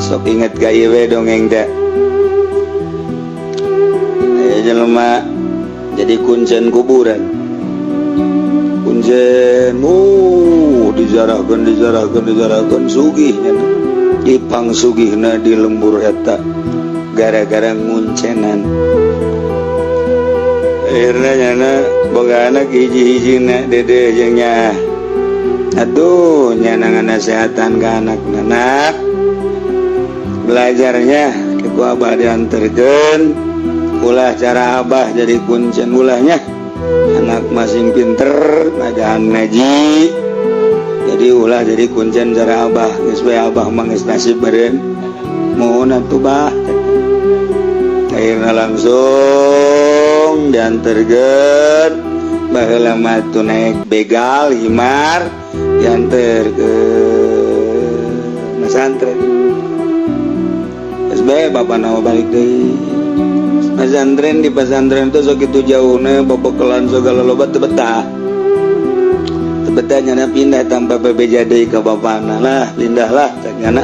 Sok inget ka ieu we dongeng teh. Aya jelema jadi kuncen kuburan. Kuncen, dijarahkeun, dijarahkeun, dijarahkeun, sugih nya. Dipang sugihna di lembur eta gara-gara nguncenan. Akhirnya nyana boga anak hiji-hijina, Dede jeung nyaah. Aduh, nyana nganasehatan ka anak, "Anak, belajarnya ku abah dianterkeun, ulah cara abah jadi kuncen, ulahnya. Anak masing pinter ngajahan ngaji, jadi ulah jadi kuncen cara abah. Geus we, abah mah geus nasib beureun." "Mohon atuh, Bah." Akhirnya langsung dianterkeun. Baheula mah tuh naik begal himar, dianter ke pesantren. Geus bae, bapak nama balik deui pesantren. Di pesantren tuh sakitu jauhna, babekelan segala loba, teu betah, teu betah. Nyana pindah tanpa bebeja deui ka bapana lah. "Pindahlah," cek nyana.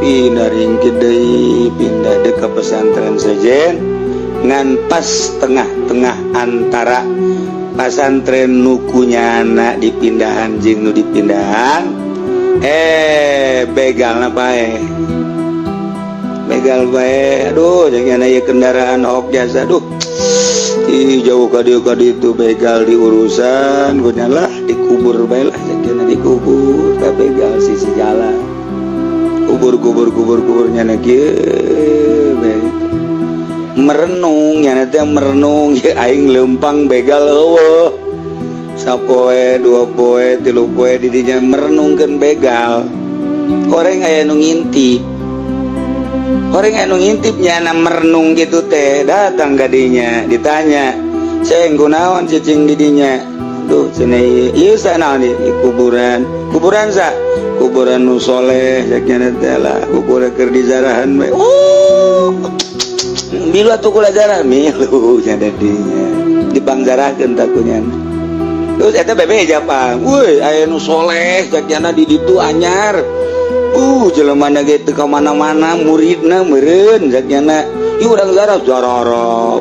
Pindah, ringkit deui, pindah deui ka pesantren sejen. Ngan pas tengah-tengah antara pesantren nu ku nyana dipindahan jeung nu dipindahan, begalna paeh, begal bae. "Aduh," jeung nyana, "ieu kendaraan hok jasa, aduh." Ih, jauh ka dieu ka ditu begal diurusan ku lah, "Dikubur bae lah," cek nyana. Dikubur ka begal sisi jalan, kubur, kubur, kubur, kubur. Nyana kieu bae merenung. Nyana teh merenung, "Ya, aing lempang begal eueuh sapoe, 2 poe, 3 poe." Didinya merenungkeun begal. Horeng aya nu ngintip, horeng aya nu ngintip. Nyana merenung gitu teh, datang kadinya, ditanya, "Ceng, kunaon cicing didinya?" "Duh," cenah, "ieu sa naon ieu?" "Kuburan." "Kuburan sa?" "Kuburan nu soleh," cek nyana teh lah. "Kuburan keur dizarahan we." "Oh, milu atuh kula jarah." Milu nya dinya, dipangjarahkeun tah ku nyana. Terus eta bebeja pang, "Woi, aya nu soleh," cek nyana, "di ditu anyar. Jelema na ge teu ka mana-mana muridna meureun," cek nyana. "Ieu urang zarah." Jarara,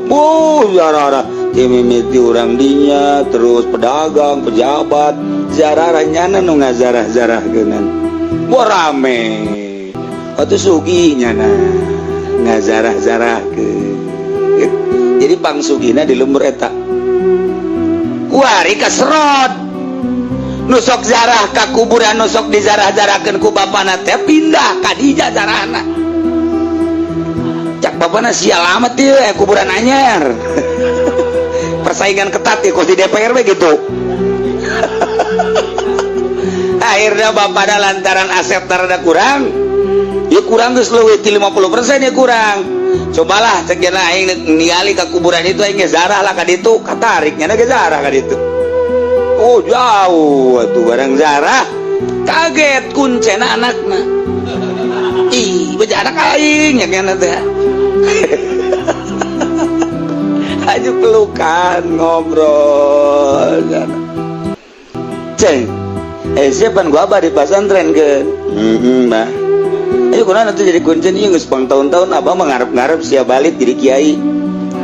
jarara ti mimiti urang dinya, terus pedagang, pejabat, jarara. Nyana nu ngazarah-zarahkeunan. Wah, rame atuh, sugih nyana ngazarah-zarahkeun. Jadi pangsugihna di lembur eta. Kuari kaserot, nu sok zarah ka kuburan, nu sok dizarah-zarahkeun ku bapana teh pindah ka dinya zarahna. Cak bapana, "Sial amat ieu, kuburan anyar." Persaingan ketat ya, kos di DPR we gitu. Akhirnya bapana lantaran aset rada kurang ya, kurang geus leuwih ti 50% ya kurang. "Cobalah," cek nya, "aing ningali ka kuburan itu, aing ge zarah lah ka ditu." Katarik nya ge zarah ka ditu. Oh, jauh atuh. Barang zarah, kaget kuncena anakna. "Ih, beja anak aing," ya nya teh. Aju pelukan, ngobrol. "Ceng, siapa gua abah di pesantren ke?" "Bah." "Ayo, kunaon atuh jadi kuncen ieu? Geus pang tahun-tahun abah mah ngarep-ngarep sia balik jadi kiai.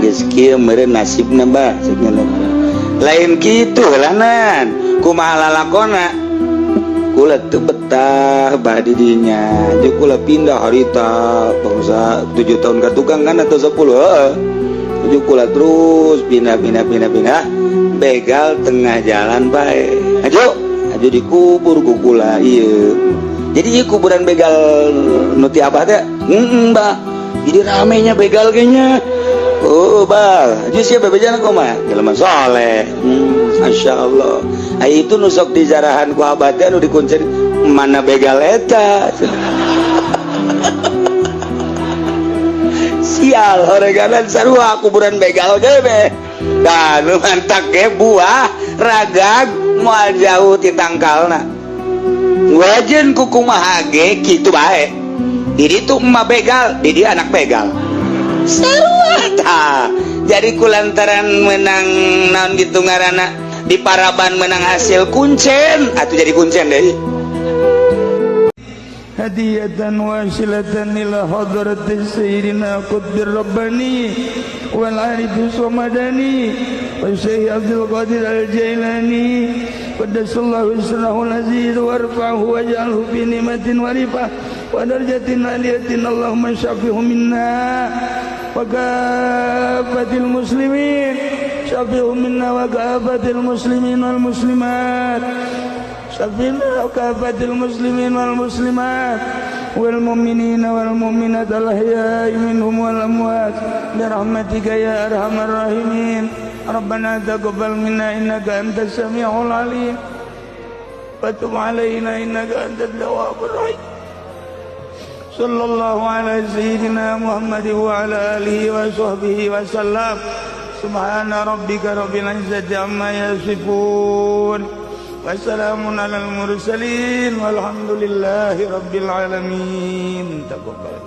Geus kieu meureun nasibna, Bah," cek nya. "Lain kitu lanan, kumaha lalakona?" "Kula teu betah, Bah, di dinya. Jeung kula pindah harita bangsa 7 tahun ka tukang kan atau 10, heeh. Tujuh kula terus pindah, pindah, pindah, pindah, begal tengah jalan bae. Ajo, ajo dikubur ku kula ieu. Jadi ieu kuburan begal nu ti abah teh?" "Heeh, Bah." "Jadi ramenya begal kayaknya." "Oh, Bah, aja sia bebejana kumaha?" "Jelema soleh." "Masya Allah. Ai itu nu sok dizarahan ku abah teh, nu dikuncen, mana begal eta?" Sial, horeganan sarua kuburan begal ge be. Dah nu mantak ge buah ragag moal jauh ti tangkalna. Wajen ku kumaha ge kitu bae. Di ditu emak begal, di dia anak begal. Sarua tah. Jadi kulantaran menang naon gitu ngaranna, di paraban menang hasil kuncen atuh jadi kuncen deui. هدية واصلة إلى حضرة سيدنا قطب الرباني والعارف الصمداني والشيخ عبد القادر الجيلاني قدس الله سره العزيز وارفعه واجعله في نعمة ورفعة ودرجة عالية. اللهم شفه منا وكافة المسلمين، شفه منا وكافة المسلمين والمسلمات، شفنا وكافة المسلمين والمسلمات والمؤمنين والمؤمنات الأحياء منهم والأموات برحمتك يا أرحم الراحمين. ربنا تقبل منا إنك أنت السميع العليم وتب علينا إنك أنت التواب الرحيم. صلى الله على سيدنا محمد وعلى آله وصحبه وسلم. سبحان ربك رب العزة عما يصفون وسلام على المرسلين والحمد لله رب العالمين. تقبل.